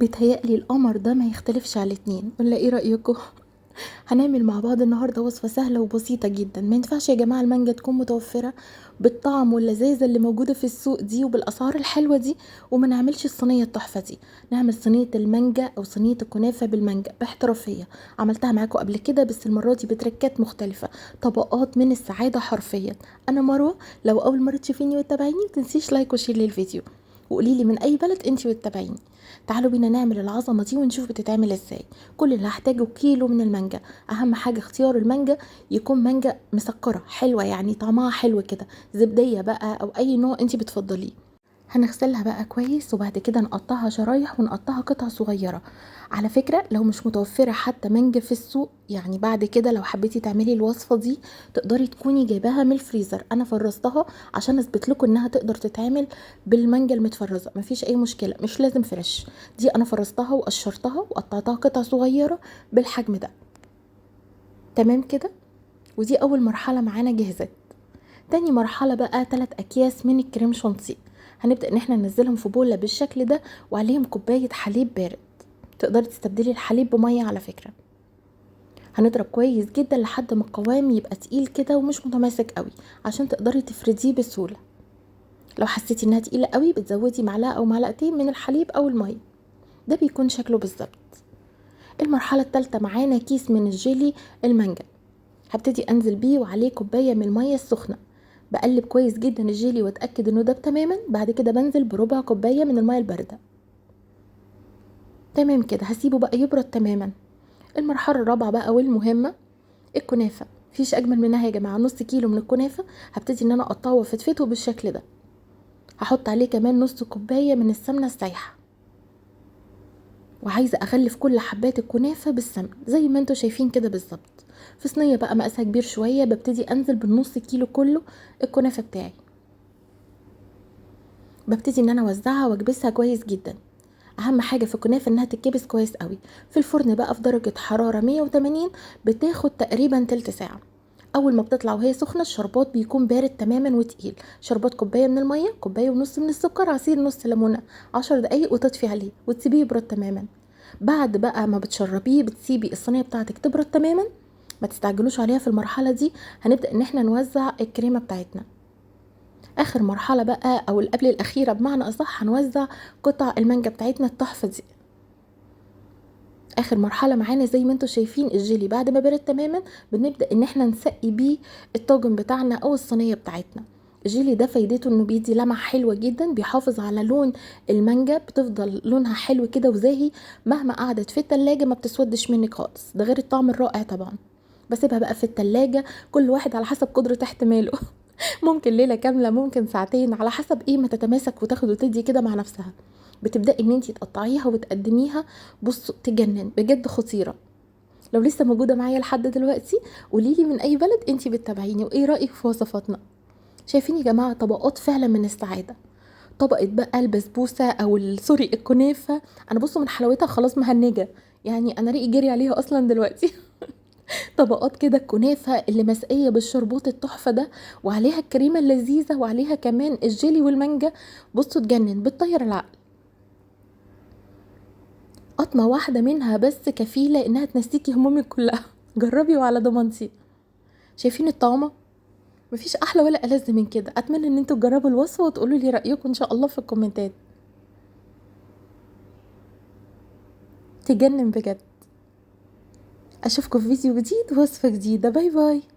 بيتهيألي القمر ده ما يختلفش على الاتنين، ولا ايه رأيكم؟ هنعمل مع بعض النهارده وصفة سهلة وبسيطة جدا. ما ينفعش يا جماعة المانجا تكون متوفرة بالطعم واللذاذة اللي موجودة في السوق دي وبالأسعار الحلوة دي وما نعملش الصينية التحفة دي. نعمل صينية المانجا أو صينية الكنافة بالمانجا باحترافية، عملتها معاكم قبل كده بس المرة دي بتركات مختلفة، طبقات من السعادة حرفيا. أنا مروة، لو أول مرة تشوفيني وتتابعيني متنسيش like و share للفيديو، وقولي لي من اي بلد انتي بتتابعيني. تعالوا بينا نعمل العظمة دي ونشوف بتتعمل ازاي. كل اللي هحتاجه كيلو من المانجا. اهم حاجة اختيار المانجا يكون مانجا مسكره حلوة، يعني طعمها حلو كده، زبديه بقى او اي نوع انتي بتفضليه. هنغسلها بقى كويس وبعد كده نقطعها شرايح ونقطعها قطع صغيرة. على فكرة لو مش متوفرة حتى مانجا في السوق، يعني بعد كده لو حبيتي تعملي الوصفة دي تقدري تكوني جايباها من الفريزر. انا فرزتها عشان اثبت لكم انها تقدر تتعمل بالمانجا المتفرزه، مفيش اي مشكلة، مش لازم fresh. دي انا فرزتها وقشرتها وقطعتها قطع صغيرة بالحجم ده، تمام كده. ودي اول مرحلة معانا جهزت. تاني مرحلة بقى 3 اكياس من الكريم شانتيه، هنبدأ ان احنا ننزلهم في بولة بالشكل ده وعليهم كوباية حليب بارد. تقدري تستبدلي الحليب بمية على فكرة. هنضرب كويس جدا لحد ما القوام يبقى تقيل كده ومش متماسك قوي عشان تقدري تفرديه بسهولة. لو حسيتي انها تقيلة قوي بتزودي معلقة او معلقتين من الحليب او المية، ده بيكون شكله بالظبط. المرحلة الثالثة معانا كيس من الجيلي المانجا، هبتدي انزل بيه وعليه كوباية من المية السخنة. بقلب كويس جدا الجيلي واتاكد انه داب تماما. بعد كده بنزل بربع كوباية من المية البارده، تمام كده. هسيبه بقى يبرد تماما. المرحلة الرابعة بقى والمهمه الكنافه، مفيش اجمل منها يا جماعة. نص كيلو من الكنافه هبتدي ان انا اقطعه وافتفته بالشكل ده. هحط عليه كمان نص كوباية من السمنة السايحه، وعايزه اغلف كل حبات الكنافه بالسمن زي ما انتم شايفين كده بالظبط. في صينية بقى مقاسها كبير شوية ببتدي انزل بالنص كيلو كله الكنافه بتاعي، ببتدي ان انا اوزعها واكبسها كويس جدا. اهم حاجة في الكنافه انها تتكبس كويس قوي. في الفرن بقى في درجه حرارة 180 بتاخد تقريبا تلت ساعة. اول ما بتطلع وهي سخنة الشربات بيكون بارد تماما وتقيل. شربات كوباية من المية، كوباية ونص من السكر، عصير نص ليمونه، 10 دقايق وتطفي عليه وتسيبيه يبرد تماما. بعد بقى ما بتشربيه بتسيبي الصينية بتاعتك تبرد تماما، ما تستعجلوش عليها في المرحلة دي. هنبدا ان احنا نوزع الكريمة بتاعتنا. اخر مرحلة بقى او قبل الاخيرة بمعنى اصح، هنوزع قطع المانجا بتاعتنا التحفة دي. اخر مرحلة معانا زي ما انتم شايفين الجيلي بعد ما برد تماما بنبدا ان احنا نسقي بيه الطاجن بتاعنا او الصينية بتاعتنا. الجيلي ده فايدته انه بيدي لمعة حلوة جدا، بيحافظ على لون المانجا، بتفضل لونها حلو كده وزاهي مهما قعدت في التلاجة ما بتسودش منك خالص، ده غير الطعم الرائع طبعا. بسيبها بقى في التلاجة كل واحد على حسب قدرة احتماله ممكن ليلة كاملة، ممكن ساعتين، على حسب ايه ما تتماسك وتاخد وتدي كده مع نفسها. بتبدأي ان انتي تقطعيها وتقدميها. بصوا تجنن بجد، خطيرة. لو لسه موجودة معايا لحد دلوقتي قوليلي من اي بلد انتي بتتابعيني وايه رأيك في وصفاتنا. شايفين يا جماعة طبقات فعلا من السعادة. طبقة بقى البسبوسة او sorry الكنافة، انا بصوا من حلاوتها خلاص مهنجة، يعني انا ريقي جري عليها اصلا دلوقتي طبقات كده الكنافة اللي مسقية بالشربات التحفة ده، وعليها الكريمة اللذيذة، وعليها كمان الجيلي والمانجا. بصوا تجنن، بتطير العقل. قطمة واحدة منها بس كفيلة انها تنسيكي همومك كلها جربي وعلى ضمانتي. شايفين الطعمة؟ مفيش احلى ولا ألذ من كده. اتمنى ان انتوا تجربوا الوصفة وتقولوا لي رأيكم ان شاء الله في الكومنتات. تجنن بجد. اشوفكم في فيديو جديد ووصفة جديدة. bye bye.